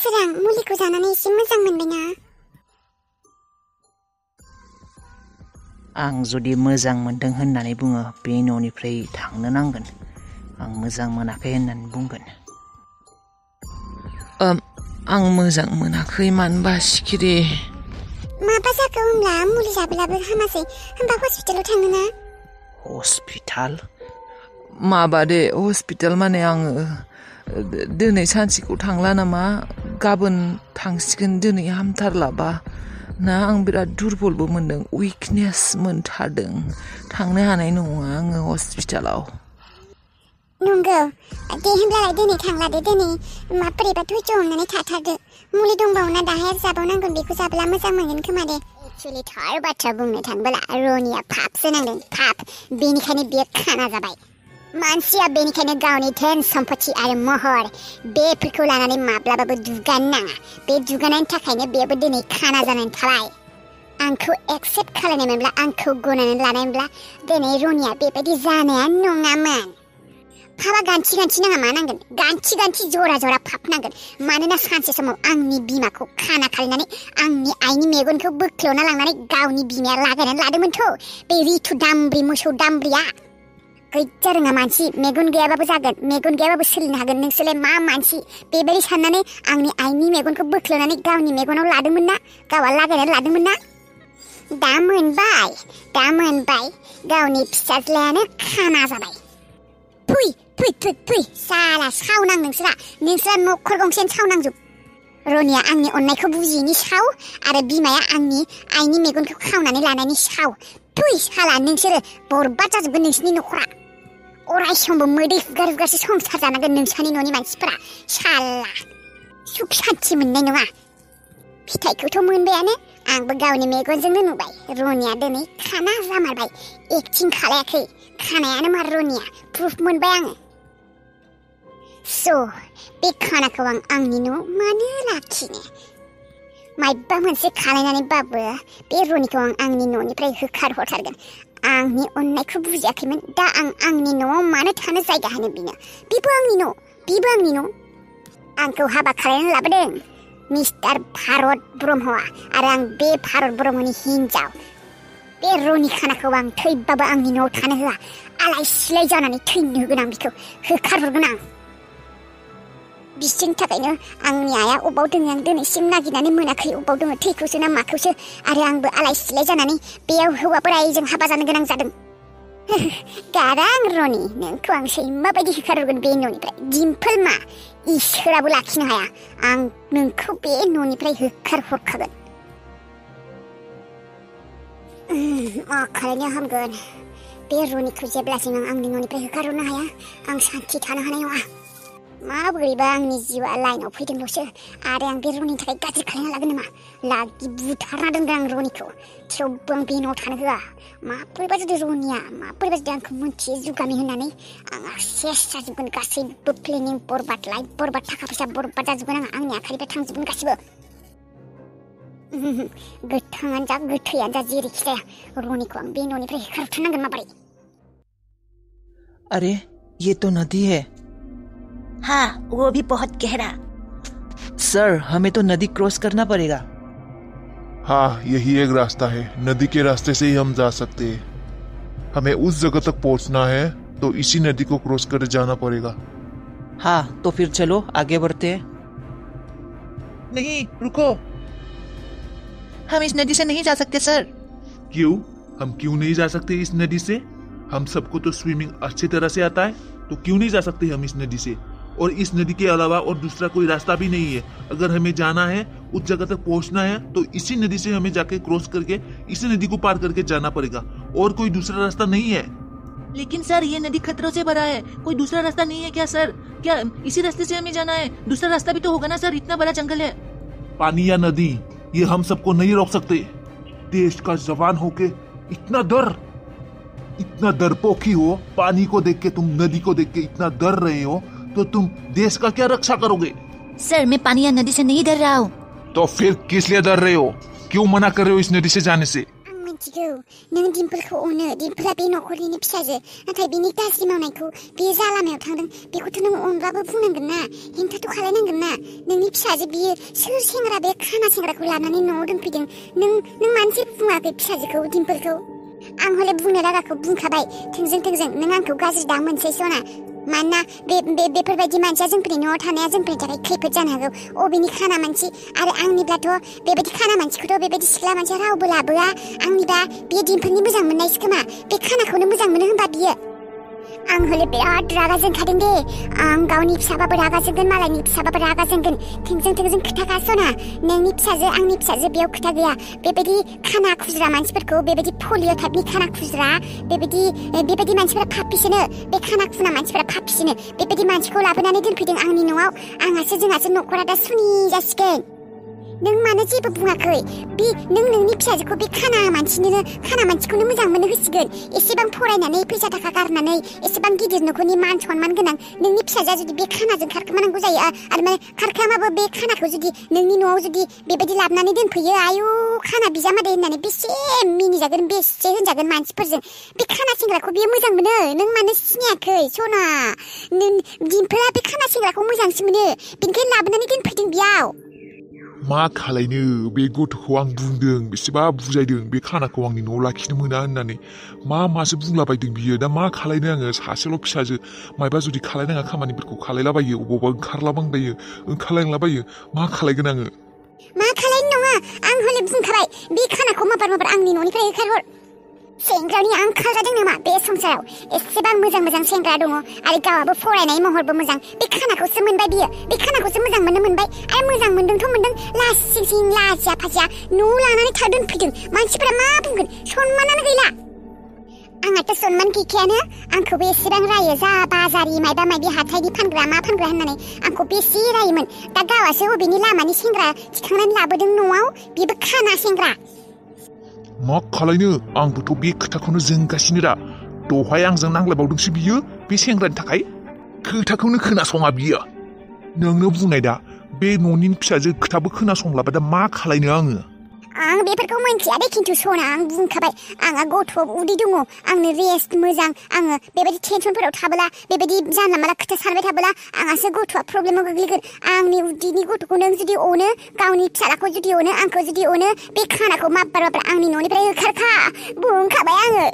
सोरां मुलिखौ जानानै एसे मोजां मोनबायना? आं जुदि मोजां मोनदों होननानै बुङो बे न'निफ्राय थांनो नांगोन। आं मोजां मोनाखै होननानै बुंगोन। आं मोजां मोनाखै मानोबा सिखिरि। माबा जाखो होमब्ला? मुलि जाब्लाबो हामासै, होमबा हस्पिटालाव थाङो ना? हस्पिटाल? माबा दे हस्पिटाल माने आङो दिनै सानसेखौ थांला नामा, गाबोन थांसिगोन दिनै हामथारलाबा ना। आं बिराद दुरबलबो मोनदों, उइकनेस मोनथारदों। थांनो हानाय नङा आङो हस्पिटालाव। नंगौ दे होमब्लालाय दिनै थांला दे। दिनै माबोरैबा धैर्य हमनानै थाथारदो। मुलि दंबावोना दाहाय जाबावनांगोन, बेखौ जाब्ला मोजां मोनगोन खोमा दे। एक्चुअलि थार बाथ्रा बुंनो थाङोब्ला रनिया पापसो नांदों, पाप। बेनिखायनो बियो खाना जाबाय। मानसिया बेनिखायनो गावनि धोन सम्पति आरो महर बेफोरखौ लानानै माब्लाबाबो दुगानो नाङा। बे दुगानायनि थाखायनो बेबो दिनै खाना जानानै थाबाय। आंखौ एक्सेप्ट खालामनायमोनब्ला, आंखौ गनायनानै लानायमोनब्ला दिनै रनिया बेबायदि जानाया नङामोन। पापा गान्थि नाङा, मा नांगोन? गान्थि जरा पाप नांगोन। मानोना सानसे समाव आंनि बिमाखौ खाना खालायनानै आंनि आइनि मेगनखौ बोख्ल'ना लांनानै गावनि बिमाया लागायनानै लादोंमोनथ'। बे रिथु दामब्रि मोसौ दामब्रिया गैजा रोङा मानसि। मेगन गैयाबाबो जागोन, मेगन गैयाबाबो सोलिनो हागोन। नोंसोरलाय मा मानसि? बेबायदि साननानै आंनि आइनि मेगनखौ बोख्ल'नानै गावनि मेगनाव लादोंमोन ना, गावआ लागायनानै लादोंमोन ना। दा मोनबाय गावनि फिसाज्लायानो खाना जाबाय। फै साला सावनां नोंसोरा न'खर गंसेनो सावनांजोब। रनिया आंनि अननायखौ बुजियैनि साव, आरो बिमाया आंनि आइनि मेगनखौ खावनानै लानायनि साव। साला नोंसोरो बरबाद जाजोबगोन, नोंसोरनि न'खरा। अराय समबो मोदै हुगारसो संसार जानांगोन नोंसानि न'नि मानसिफोरा। साला सुख सान्थि मोननाय नङा। फिथाइखौथ' मोनबायानो, आंबो गावनि मेगनजोंनो नुबाय। रनिया दिनै खाना जामारबाय, एक्टिं खालायाखै। खानायानो मार रनिया, प्रुफ मोनबाय आङो। बे खानाखौ आं आंनि न'आव मानो लाखिनो? मायबा मोनसे खालायनानैबाबो बे रनिखौ आं आंनि न'निफ्राय होखारहरथारगोन। आंनि अननायखौ बुजियाखैमोन, दा आं आंनि न'आव मानो थानो जायगा होनो बिनो? बेबो आंनि न'। आंखौ हाबा खालायनानै लाबोदों मिस्टार भारत ब्रह्मआ, आरो आं बे भारत ब्रह्मनि हिनजाव। बे रनि खानाखौ आं थैबाबो आंनि न'आव थानो होआ। आलाय सिलाय जानानै थैनो होगोन आं, बिखौ होखारहरगोन आं। बिसोरनि थाखायनो आंनि आइया अबाव दङ आं दिनैसिम नागिरनानै मोनाखै। अबाव दङ, थैखौसो ना माखौसो। आरो आंबो आलाय सिलाय जानानै बेयाव हौवा बोरायजों हाबा जानो गोनां जादों। गारां रनि, नोंखौ आं सैमा बायदि होखारहरगोन बे न'निफ्राय। दिम्पोल मा इसोराबो लाखिनो हाया। आं नोंखौ बे न'निफ्राय होखारहरखागोन। मा खालायनो हामगोन? बे रनिखौ जेब्लासिम आं आंनि न'निफ्राय होखारहरनो हाया, आं सान्थि थानो हानाय नङा। माबोरैबा आंनि जिउआ लाइनाव फैदोंल'सो, आरो आं बे रनिनि थाखाय गाज्रि खालायना लागोन नामा? लाखि बुथारना दोनगोन आं रनिखौ, थेवबो आं बे न'आव थानो होआ। माबोरैबा जुदि रनिया आंखौ मोनथियो जुगामि होननानै, आंहा सेस जाजोबगोन गासैबो प्लेनिं बरबाद, लाइफ बरबाद, थाखा फैसा बरबाद जाजोबगोन। आंनि आखाइनिफ्राय थांजोबगोन गासिबो। गोथाङानो जा गोथैयानो जा जेरैखि जाया, रनिखौ आं बे न'निफ्राय होखारहरथारनांगोन। माबोरै? अरे ये तो नदी है। हाँ, वो भी बहुत गहरा। सर, हमें तो नदी क्रॉस करना पड़ेगा। हाँ, यही एक रास्ता है। नदी के रास्ते से ही हम जा सकते हैं। हमें उस जगह तक पहुंचना है तो इसी नदी को क्रॉस कर जाना पड़ेगा। हाँ, तो फिर चलो आगे बढ़ते हैं। नहीं, रुको, हम इस नदी से नहीं जा सकते सर। क्यों? हम क्यों नहीं जा सकते इस नदी से? हम सबको तो स्विमिंग अच्छी तरह से आता है, तो क्यों नहीं जा सकते हम इस नदी से? और इस नदी के अलावा और दूसरा कोई रास्ता भी नहीं है। अगर हमें जाना है, उस जगह तक पहुंचना है, तो इसी नदी से हमें जाके क्रॉस करके इसी नदी को पार करके जाना पड़ेगा, और कोई दूसरा रास्ता नहीं है। लेकिन सर, ये नदी खतरों से भरा है, कोई दूसरा रास्ता नहीं है क्या सर? क्या इसी रास्ते से हमें जाना है? दूसरा रास्ता भी तो होगा ना सर, इतना बड़ा जंगल है। पानी या नदी, ये हम सबको नहीं रोक सकते। देश का जवान होके इतना डरपोकी हो, पानी को देख के, तुम नदी को देख के इतना डर रहे हो, तो तुम देश का क्या रक्षा करोगे? सर, मैं पानी या नदी से नहीं डर रहा हूँ। तो फिर किस लिए डर रहे हो? क्यों मना कर रहे हो इस नदी से जाने से? मिथिगौ नों दिम्पोलखौ अनो दिम्पोला बे नखरनिनो फिसाजो नाथाय बिनि गाज्रि मावनायखौ बियो जा लामायाव थांदों बेखौथ' नों अनब्लाबो बुंनांगोन ना हेंथाथ' खालायनांगोन ना नोंनि फिसाजो बियो सोर सेंग्रा बे खाना सेंग्राखौ लानानै न'आव दोनफैदों नों मानो जेबो बुङाखै फिसाजोखौ दिम्पोलखौ आं हले बुंनो लागाखौ बुंखाबाय थोंजों नों आंखौ गाज्रि दा मोनसै सना मानोना बेफोरबायदि मानसिया जोंफोरनि न'आव थानाया जोंफोरनि थाखाय खैफोद जानो हागौ अबेनि खाना मानसि आरो आंनिब्लाथ' बेबायदि खाना मानसिखौथ' बेबायदि सिख्ला मानसिया रावबो लाबोआ आंनिबा बियो दिम्पोलनि मोजां मोननायसो खोमा बे खानाखौनो मोजां मोनो होनबा बियो आं हले बिराद रागा जोंखादों दे आं गावनि फिसाबाबो रागा जोंगोन मालायनि फिसाबाबो रागा जोंगोन थोंजों खोथाखा सना नोंनि फिसाजो आंनि फिसाजो बेयाव खोथा गैया बेबायदि खाना खुज्रा मानसिफोरखौ बेबायदि पलिअ टाइपनि खाना खुज्रा बेबायदि मानसिफोरा फापिसिनो बे खाना खुना मानसिफोरा फापिसिनो बेबायदि मानसिखौ लाबोनानै दोनफैदों आंनि न'आव जोंहासो न'खरा दा सुनि जासिगोन नों मानो जेबो बुङाखै बे नोंनि फिसाजोखौ बे खाना मानसिखौनो मोजां मोनो होसिगोन एसेबां फरायनानै फैसा थाखा गारनानै एसेबां गिदिर न'खरनि मान सनमान गोनां नोंनि फिसाजोआ जुदि बे खानाजों खारखोमानांगौ जायो आरो माने खारखोमाबाबो बे खानाखौ जुदि नोंनि न'आव जुदि बेबायदि लाबोनानै दोनफैयो आयु खाना बिजामादै होननानै बेसे मिनिजागोन बेसे होनजागोन मानसिफोरजों बे खाना सेंग्राखौ बियो मोजां मोनो नों मानो सिनायाखै सना दिम्पोला बे खाना सेंग्राखौ मोजांसो मोनो बेनिखायनो लाबोनानै दोनफैदों बेयाव मा खालायनो बे गथ'खौ आं बुंदों बेसेबा बुजायदों बे खानाखौ आंनि न'आव लाखिनो मोना होननानै मासो बुंलाबायदों बियो दा मा खालायनो आङो सासेल' फिसाजो मायबा जुदि खालायनाङा खामानिफोरखौ खालायलाबायो अबावबा ओंखारलांलाबायो मा खालायगोन आङो मा खालायनो नङा आं हले बुंखाबाय बे खानाखौ माबार आंनि न'निफ्राय होखारहर सेंग्रानि आंखाल जादों नामा बे संसाराव एसेबां मोजां सेंग्रा दङ आरो गावाबो फरायनाय महरबो मोजां बे खानाखौसो मोनबाय बियो बे खानाखौसो मोजां मोनबाय आरो मोजां मोनदोंथ' मोनदों लासिं लाजिया फाजिया न'आव लानानै दोनफैदों मानसिफोरा मा बुंगोन सनमानानो गैला आंहाथ' सनमान गैखायानो आंखौबो एसेबां रायो जा बाजारि मायबा मायबि हाथायनि फानग्रा मा फानग्रा होननानै आंखौ बेसे रायोमोन दा गावासो अबेनि लामानि सेंग्रा थिखांनानै लाबोदों न'आव बेबो खाना सेंग्रा मा खालायनो आंबोथ' बे खोथाखौनो जोंगासिनो दा दहाय आंजों नांलायबावदोंसो बियो बे सेंग्रानि थाखाय खोथाखौनो खोनासङा बियो नोंनो बुंनाय दा बे न'नि फिसाजो खोथाबो खोनासंलाबा दा मा खालायनो आङो आं बेफोरखौ मोनथिया दे खिन्थु सना आं बुंखाबाय आंहा गथ' उदै दङ आंनो रेस्ट मोजां आङो बेबायदि टेनसनफोराव थाबोला बेबायदि जानला माला खोथा सानबाय थाबोला आंहासो गथ'आ प्रब्लेमाव गोग्लैगोन आंनि उदैनि गथ'खौ नों जुदि अनो गावनि फिसालाखौ जुदि अनो आंखौ जुदि अनो बे खानाखौ माबार आंनि न'निफ्राय होखारखा बुंखाबाय आङो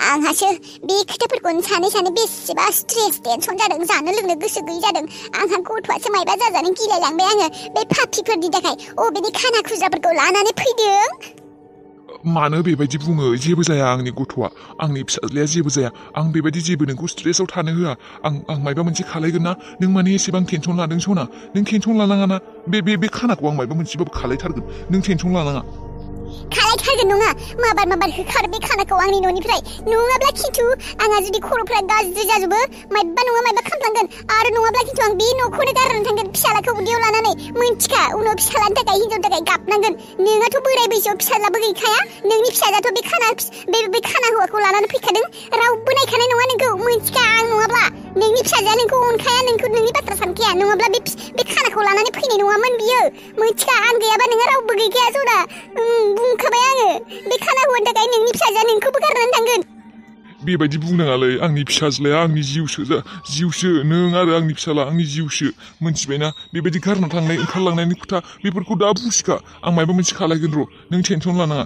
आंहासो बे खोथाफोरखौनो सानै बेसेबा स्ट्रेस टेनसन जादों जानो लोंनो गोसो गैयै जादों आंहा गथ'आसो मायबा जाजानो गिलायलांबाय आङो बे पापिफोरनि थाखाय बेनि खाना खुज्राफोरखौ लानानै फैदों मानो बेबायदि बुङो जेबो जाया आंनि गथ'आ आंनि फिसाज्लाया जेबो जाया आं बेबायदि जेबो नोंखौ स्ट्रेसआव थानो होआ आं मायबा मोनसे खालायगोन ना नों माने एसेबां टेनसन लादों सना नों टेनसन लानाङा ना बे खानाखौ आं मायबा मोनसेबाबो खालायथारगोन नों टेनसन लानाङा खालायथारगोन नङा माबार होखार बे खानाखौ आंनि न'निफ्राय नङाब्ला खिन्थु आंहा जुदि खर'फ्रा गाज्रि जाजोबो मायबा नङा मायबा खालामफ्लांगोन आरो नङाब्ला खिन्थु आं बे न'खौनो गारनानै थांगोन फिसालाखौ उदैयाव लानानै मोनथिखा उनाव फिसालानि थाखाय हिनजावनि थाखाय गाबनांगोन नोंहाथ' बोराय बैसोआव फिसालाबो गैखाया नोंनि फिसाजाथ' बे खाना हौवाखौ लानानै फैखादों रावबो नायखानाय नङा नोंखौ मोनथिखा आं नङाब्ला नोंनि फिसाजोआ नोंखौ अनखाया नोंनि बाथ्रा सानखाया नङाब्ला बे खानाखौ लानानै फैनाय नङामोन बियो मोनथिखा आं गैयाबा नोंहा रावबो गैखाया सना बुंखाबाय आङो बे खाना हौवानि थाखाय नोंनि फिसाजोआ नोंखौबो गारनानै थांगोन बेबायदि बुंनाङालै आंनि फिसाज्लाया आंनि जिउसो नों आरो आंनि फिसाला आंनि जिउसो मोनथिबायना बेबायदि गारना थांनाय ओंखारलांनायनि खोथा बेफोरखौ दा बुंसिखा आं मायबा मोनसे खालायगोन र' नों टेनसन लानाङा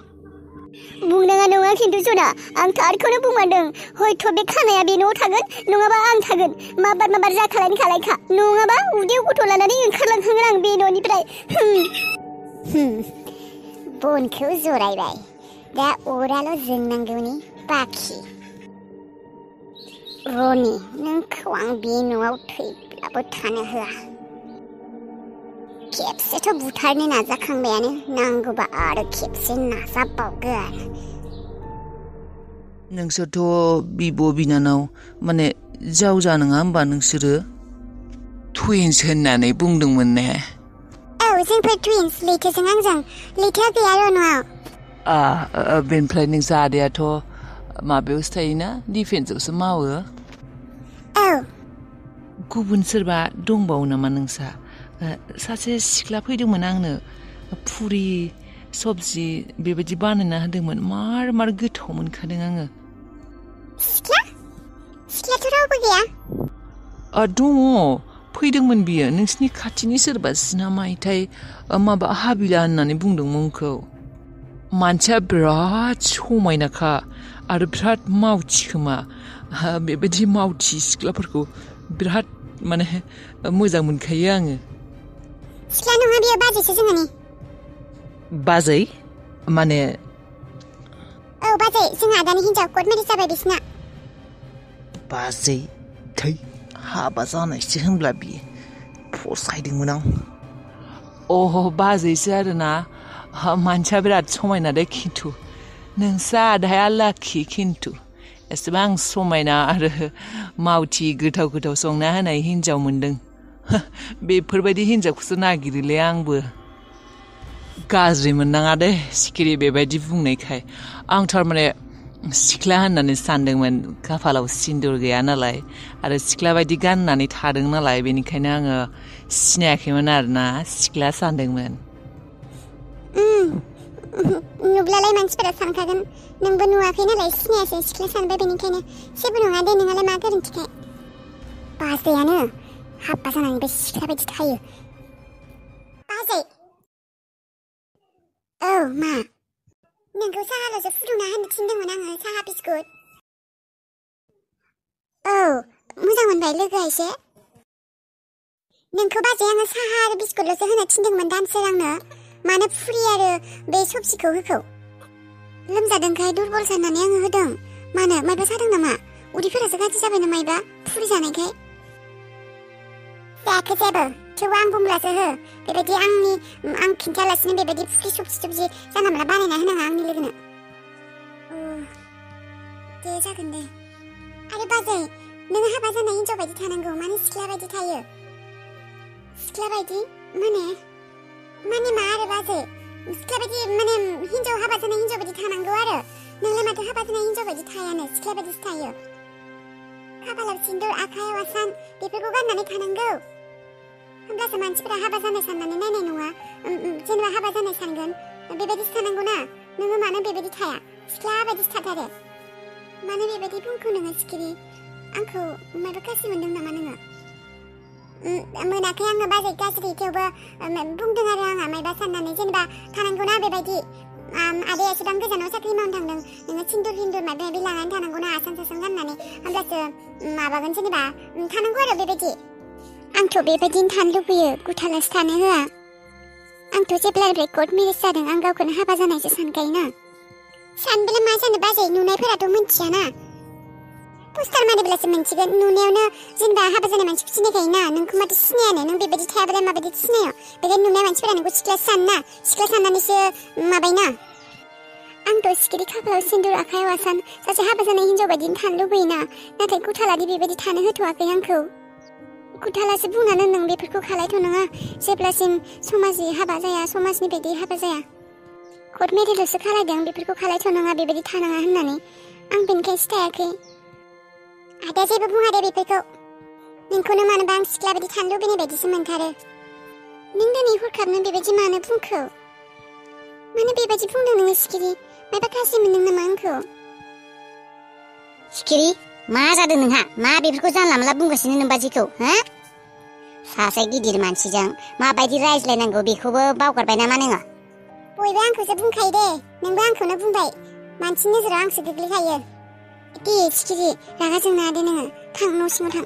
बुंनाङा नङा खिन्थु सना आं थारखौनो बुंमारदों हयथ' बे खानाया बे न'आव थागोन नङाबा आं थागोन माबार जा खालायखा नङाबा उदैयाव गथ' लानानै ओंखारलांखागोन आं बे न'निफ्राय बनखौ जरायबाय दा अराल' जोंनांगौनि बाखि रनि नोंखौ आं बे न'आव थैब्लाबो थानो होआ खेबसेथ' बुथारनो नाजाखांबायानो नांगौबा आरो खेबसे नाजाबावगोन नोंसोरथ' बिब' बिनानाव माने जावजा नङा होमबा नोंसोरो टुइन्स होननानै बुंदोंमोन ने जोंफोर टुइन्स लैथोजों आंजों लैथोआ गैया र' न'आव बेनिफ्राय नों जादायाथ' माबायावसो थायोना डिफेन्सआवसो मावो गुबुन सोरबा दंबावो नामा नोंसा सासे सिख्ला फैदोंमोन आंनो फुरि सबजि बेबायदि बानायना होदोंमोन मार गोथाव मोनखादों आङो सिख्लाथ' रावबो गैया दङ फैदोंमोन बियो नोंसिनि खाथिनि सोरबा सिनामायथाय माबा हाबिला होननानै बुंदों मुंखौ मानसिया बिराद समायनाखा आरो बिराद मावथि खोमा बेबायदि मावथि सिख्लाफोरखौ बिराद माने मोजां मोनखायो आङो सिख्ला नङा बियो बाजैसो जोंहानि बाजै माने औ बाजै जोंहा आदानि हिनजाव कर्ट मेरेज जाबाय बिसिना बाजै थै हाबा जानायसो होनब्ला बियो फसायदोंमोन आं बाजैसो आरोना मानसिया बिराद समायना दे खिन्थु नोंसा आदाया लाखि खिन्थु एसेबां समायना आरो मावथि गोथाव संना होनाय हिनजाव मोनदों बेफोरबायदि हिनजावखौसो नागिरोलै आंबो गाज्रि मोननाङा दे सिखिरि बेबायदि बुंनायखाय आं थारमाने सिख्ला होननानै सानदोंमोन खाफालाव सिन्दुर गैया नालाय आरो सिख्ला बायदि गाननानै थादों नालाय बेनिखायनो आङो सिनायाखैमोन आरोना सिख्ला सानदोंमोन नुब्लालाय मानसिफोरा सानखागोन नोंबो नुवाखै नालाय सिनायासै सिख्ला सानबाय बेनिखायनो जेबो नङा दे नोंहालाय मा गोरोन्थिखाय बाजैयानो हाबा जानानैबो सिख्ला बायदि थायो बाजै औ मा नोंखौ साहाल'सो फुदुंना होनो थिनदोंमोन आङो साहा बिस्कुट औ मोजां मोनबाय लोगोआ एसे नोंखौ बाजै आङो साहा आरो बिस्कुटल'सो होनो थिनदोंमोन दानसोर आंनो मानो फुरि आरो बे सबजिखौ होखौ लोमजादोंखाय दुरबल साननानै आङो होदों मानो मायबा जादों नामा उदैफोरासो गाज्रि जाबाय नामा मायबा फुरि जानायखाय जायाखै जेबो थेवबो आं बुंब्लासो हो बेबायदि आं खिन्थायालासिनो बेबायदि फुरि सबजि जानला मोनला बानायना होनाङा आंनि लोगोनो दे जागोन दे आरो बाजै नोङो हाबा जानाय हिनजाव बायदि थानांगौ माने सिख्ला बायदि थायो सिख्ला बायदि माने मा आरो बाजै सिख्ला बायदि माने हिनजाव हाबा जानाय हिनजाव बायदि थानांगौ आरो नोंलाय माथो हाबा जानाय हिनजाव बायदि थायानो सिख्ला बायदिसो थायो खाफालाव सिन्दुर आखायाव आसान बेफोरखौ गाननानै थानांगौ होमब्लासो मानसिफोरा हाबा जानाय साननानै नायनाय नङा जेनेबा हाबा जानाय सानगोन बेबायदिसो थानांगौ ना नोङो मानो बेबायदि थाया सिख्ला बायदिसो थाथारो मानो बेबायदि बुंखो नोङो सिखिरि आंखौ माबा गाज्रि मोनदों नामा नोङो मोनाखै आङो बाजै गाज्रि थेवबो बुंदों आरो आंहा मायबा साननानै जेनेबा थानांगौना बेबायदि आदाया एसेबां गोजानाव साख्रि मावनो थांदों नोङो सिन्दुर माबा माबि लानानै थानांगौना आसान सासान गाननानै होमब्लासो माबागोन जेनेबा थानांगौ आरो बेबायदि आंथ' बेबायदिनो थानो लुबैयो गुथालासो थानो होआ आंथ' जेब्लानिफ्राय कर्ट मेरेज जादों आं गावखौनो हाबा जानायसो सानखायोना सानबोला मा जानो बाजै नुनायफोराथ' मिन्थियाना पोस्टार मारिब्लासो मिन्थिगोन नुनायावनो जेनेबा हाबा जानाय मानसिखौ सिनायखायोना नोंखौ माथो सिनायानो नों बेबायदि थायाब्ला माबायदि सिनायो बेखायनो नुनाय मानसिफोरा नोंखौ सिख्ला सानना सिख्ला साननानैसो माबायोना आंथ' सिखिरि खाफालाव सिन्दुर आखायाव आसान सासे हाबा जानाय हिनजाव बायदिनो थानो लुबैयोना नाथाय गुथालादि बेबायदि थानो होथ'वाखै आंखौ गुथालासो बुंनानै नों बेफोरखौ खालायथ' नङा जेब्लासिम समाजनि हाबा जाया समाजनि बायदि हाबा जाया कर्ट मेरेजल'सो खालायदों बेफोरखौ खालायथ' नङा बेबायदि थानाङा होननानै आं बेनिखायसो थायाखै आदा जेबो बुङा दे बेफोरखौ नोंखौनो मानोबा आं सिख्ला बायदि थानो लुबैनाय बायदिसो मोनथारो नों दिनै हरखाबनो बेबायदि मानो बुंखो मानो बेबायदि बुंदों नोङो सिखिरि मायबा गाज्रि मोनदों नामा आंखौ सिखिरि मा जादों नोंहा मा बेफोरखौ जानला मोनला बुंगासिनो नों बाजिखौ हा सासे गिदिर मानसिजों माबायदि रायज्लायनांगौ बेखौबो बावगारबाय नामा नोङो बयबो आंखौसो बुंखायो दे नोंबो आंखौनो बुंबाय मानसिनि नोजोराव आंसो गोग्लैखायो दे सिखिरि रागा जोंना दे नोङो थां न' सिङाव थां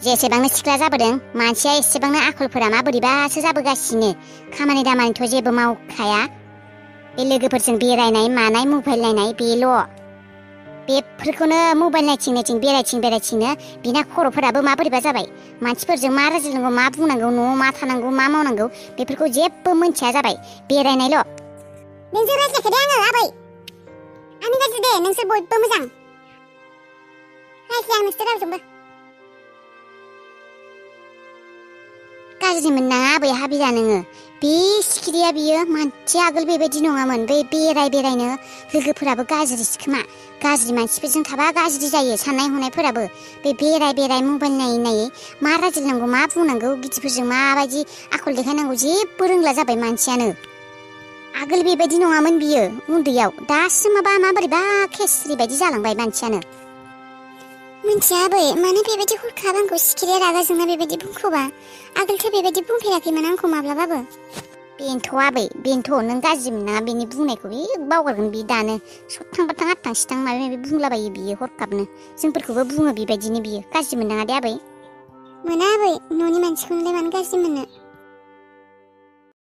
जेसेबांनो सिख्ला जाबोदों मानसिया एसेबांनो आखलफोरा माबोरैबासो जाबोगासिनो खामानि दामानिथ' जेबो मावखाया बे लोगोफोरजों बेरायनाय मानाय मबाइल नायनाय बेल' बेफोरखौनो मबाइल नायथिं बेरायथिंनो बिना खर'फोराबो माबोरैबा जाबाय मानसिफोरजों मा रायज्लायनांगौ मा बुंनांगौ न'आव मा थानांगौ मा मावनांगौ बेफोरखौ जेबो मोनथिया जाबाय बेरायनायल' नोंजों रायज्लायखो दे आङो आबै आंनि गाज्रि दे नोंसोर बयबो मोजां रायज्लाय आं नोंसोर रावजोंबो गाज्रि मोननाङा आबै हाबिला नोङो बे सिखिरिया बियो मानसि आगोल बेबायदि नङामोन बे बेरायनो लोगोफोराबो गाज्रिसो खोमा गाज्रि मानसिफोरजों थाबा गाज्रि जायो साननाय हनायफोराबो बे बेराय मबाइल नायै मा रायज्लायनांगौ मा बुंनांगौ गिदिरफोरजों माबायदि आखल देखायनांगौ जेबो रोंला जाबाय मानसियानो आगोल बेबायदि नङामोन बियो उन्दैयाव दासो माबा माबोरैबा खेस्रि बायदि जालांबाय मानसियानो मिन्थिया आबै मानो बेबायदि हरखाब आंखौ सिखिरिया रागा जोंना बेबायदि बुंखोबा आगोलथ' बेबायदि बुंफेराखैमोन आंखौ माब्लाबाबो बेनोथ' आबै बेनोथ' नों गाज्रि मोननाङा बेनि बुंनायखौ बे बावगारगोन बि दानो सथां बाथां आथां सिथां माबा माबि बुंलाबायो बियो हरखाबनो जोंफोरखौबो बुङो बेबायदिनो बियो गाज्रि मोननाङा दे आबै मोना आबै न'नि मानसिखौलाय मानो गाज्रि मोननो